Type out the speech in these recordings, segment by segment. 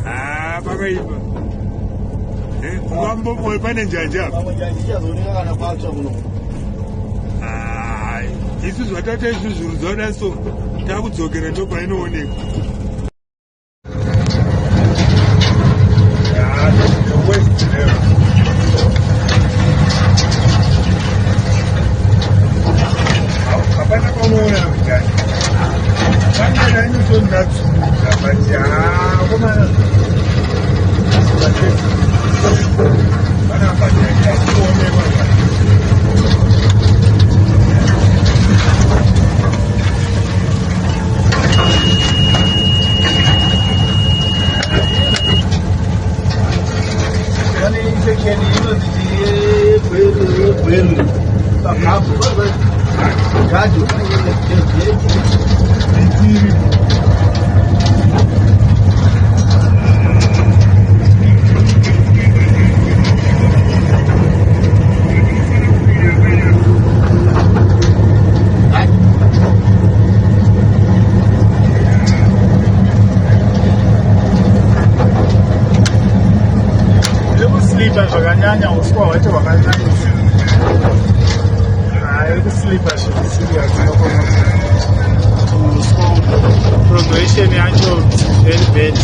Ah, pakaipa. Eh, ungambo pane njanji apa. Pamwe njanji ichazooneka kana kwatsva kuno. Ah, isu zvatata isu zvinhu zvoda so takudzokera ndopainoonekwa. Ah, the worst ever. Hapana paunoona njanji. Pane inotondadzuka but ah, komana. Panapa njanji haikuonekwa. Pane infection inonzi yegweru yegweru pagabhu gajo. Itiri. Iri kuslipa zvakanyanya, uswa hwacho hwakanyanyisa. Iri kuslipa zviri serious. Uswa progression yacho very bad,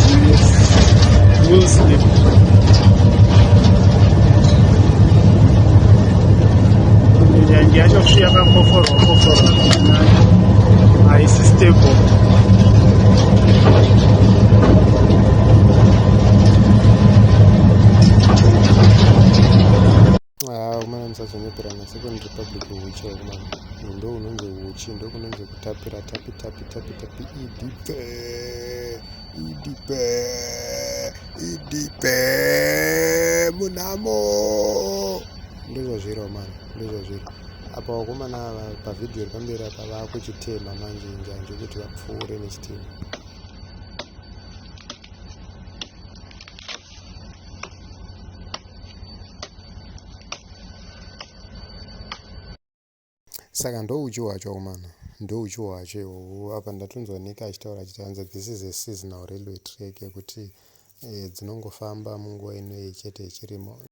will slip. Nyanji yacho kusvika yakakoforwa koforwa zvakanyanya, haisi stable. Ah, umana musazonyeperana. Second Republic huchi wakumana ndo unonzi huchi, ndo kunonzi kutapira tapi tapi tapi tapi idp idp idp munamo. Ndozvazviri wamana, ndozvazviri apa. Vakomana ava pavhidhiyo iri pamberi apa vakuchitema manje njanji kuti vapfuure nechitima. Saka ndouchi hwacho umana, ndouchi hwacho ihwohwo. Apa ndatonzwa Nika achitaura achiti hanzi this is a seasonal railway track yekuti dzinongofamba munguva inoyi chete yechirimo.